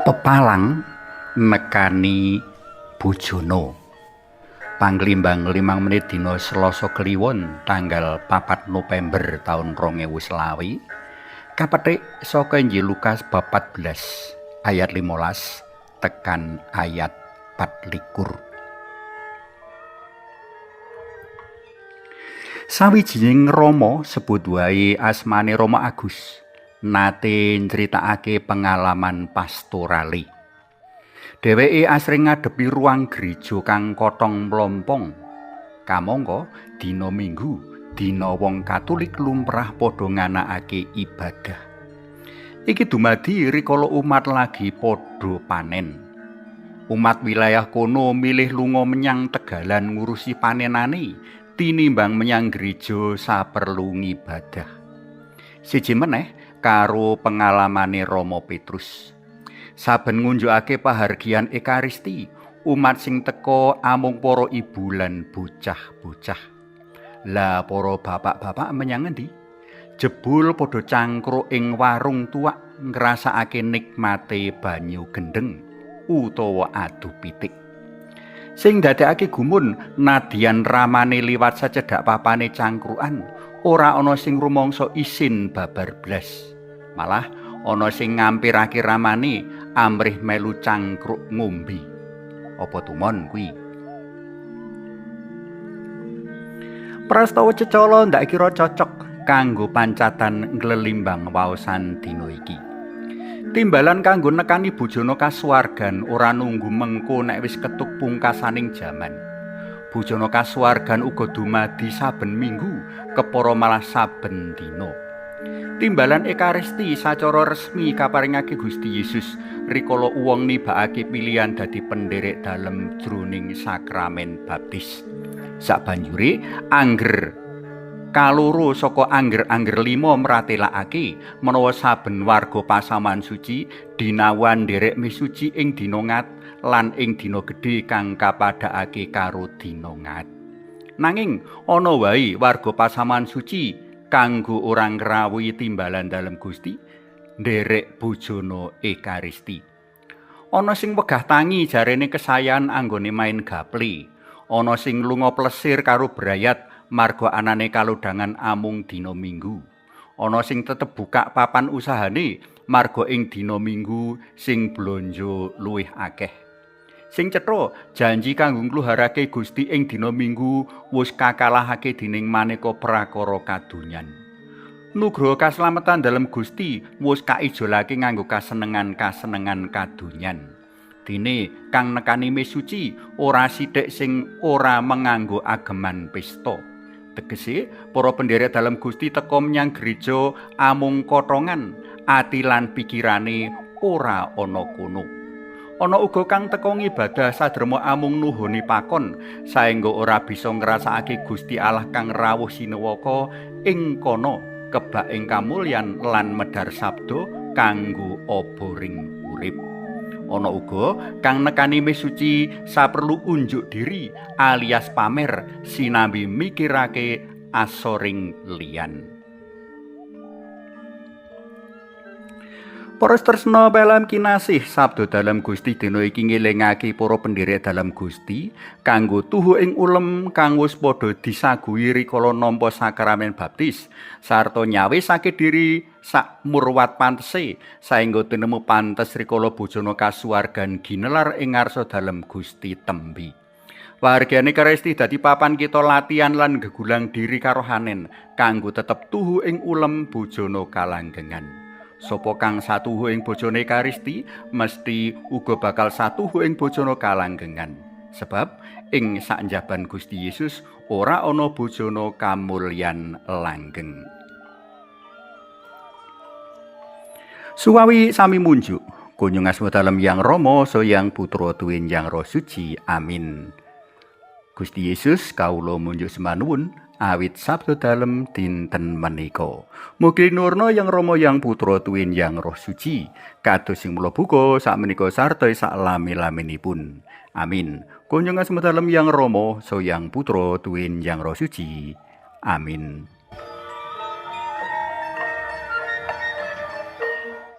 Pepalang nekani bojone. Panglimbang 5 menit dina Selasa Kliwon tanggal 4 November taun 2020 kapetik saka Injil Lukas bab 14 ayat 15 tekan ayat 24. Sawijining Rama sebut wae asmane Rama Agus nate nyritakake pengalaman pastorale. Dheweke asring ngadepi ruang gereja kang kotong mlompong. Kamangka dina Minggu, dina wong Katolik lumrah padha nganakake ibadah. Iki dumadi rikala umat lagi padha panen. Umat wilayah kono milih lunga menyang tegalan ngurusi panenane tinimbang menyang gereja saperlu ngibadah. Siji meneh karo pengalamane Rama Petrus. Saben ngunjukake pahargyan Ekaristi, umat sing teka amung para ibu lan bocah-bocah. Lah para bapak-bapak menyang ngendi? Jebul padha cangkruk ing warung tuak ngrasakake nikmate banyu gendeng utawa adu pitik. Sing ndadekake gumun nadyan ramane liwat sacedhak papane cangkrukan, ora ana sing rumangsa isin babar blas. Malah ana sing ngampirake ramane amrih melu cangkruk ngombe. Apa tumon kuwi? Prastawa cecala ndak kira cocok kanggo pancatan nglelimbang waosan dina iki. Timbalan kanggo nekani bojone kasuwargan ora nunggu mengko nek wis ketuk pungkasaning jaman. Bojone kasuwargan uga dumadi saben minggu, kepara malah saben dina. Timbalan Ekaristi sacara resmi kaparingake Gusti Yesus rikala wong nibakake pilihan dadi penderek dalem jroning sakramen baptis. Sabanjure angger kaloro saka angger-angger 5 mratelakake menawa saben warga pasamuan suci dinawan nderek misuci ing dina ngat lan ing dina gedhe kang kapadhakake karo dina ngat. Nanging ana wae warga pasamuan suci kanggo ora ngrawuhi timbalan dalem Gusti nderek bojone Ekaristi. Ana sing wegah tangi jarene kesayan anggone main gaple. Ana sing lunga plesir karo brayat marga anane kalodhangan amung dina Minggu. Ana sing tetep buka papan usahane marga ing dina Minggu sing blonjo luwih akeh. Sing cetha janji kanggo ngluharake Gusti ing dina Minggu wis kakalahake dening maneka prakara kadonyan. Nugroho kaslametan dalem Gusti wis kaijolake nganggo kasenengan-kasenengan kadonyan. Dene kang nekani misuci ora sithik sing ora menganggo ageman pesta. Tegese para penderek dalem Gusti teka menyang gereja amung kotongan, ati lan pikirane ora ana kono. Ana uga kang teka ngibadah sadrema amung nuhuni pakon, saengga ora bisa ngrasakake Gusti Allah kang rawuh sinuwaka ing kono kebak ing kamulyan lan medhar sabda kanggo oboring urip. Ana uga kang nekani misuci saperlu unjuk diri alias pamer sinambi mikirake asoring liyan. Para tresna pelem kinasih, sabda dalem Gusti dina iki ngelingake para penderek dalem Gusti kanggo tuhu ing ulem kang wis padha disaguhi rikala nampa sakramen baptis sarta nyawisake diri sak murwat pantese saengga tinemu pantes rikala bojone kasuwargan ginelar ing ngarsa dalem Gusti tembi. Wargane Kristi dadi papan kita latihan lan gegulang diri karohanen kanggo tetep tuhu ing ulem bojone kalanggengan. Sopo kang satuhu ing bojone Ekaristi mesti uga bakal satuhu ing bojone kalanggengan. Sebab ing saknjaban Gusti Yesus ora ana bojone kamulyan langgeng. Suwawi sami munjuk kunjung asma dalem Yang Rama, Yang Putra tuwin Yang Roh Suci. Amin. Gusti Yesus kawula munjuk semanuwun awit sabda dalem dinten menika. Mugi nurna Yang Rama, Yang Putra tuwin Yang Roh Suci, kados sing mula buka sakmenika sarta sak lami-laminipun. Amin. Kunjung asma dalem Yang Rama, Yang Putra tuwin Yang Roh Suci. Amin.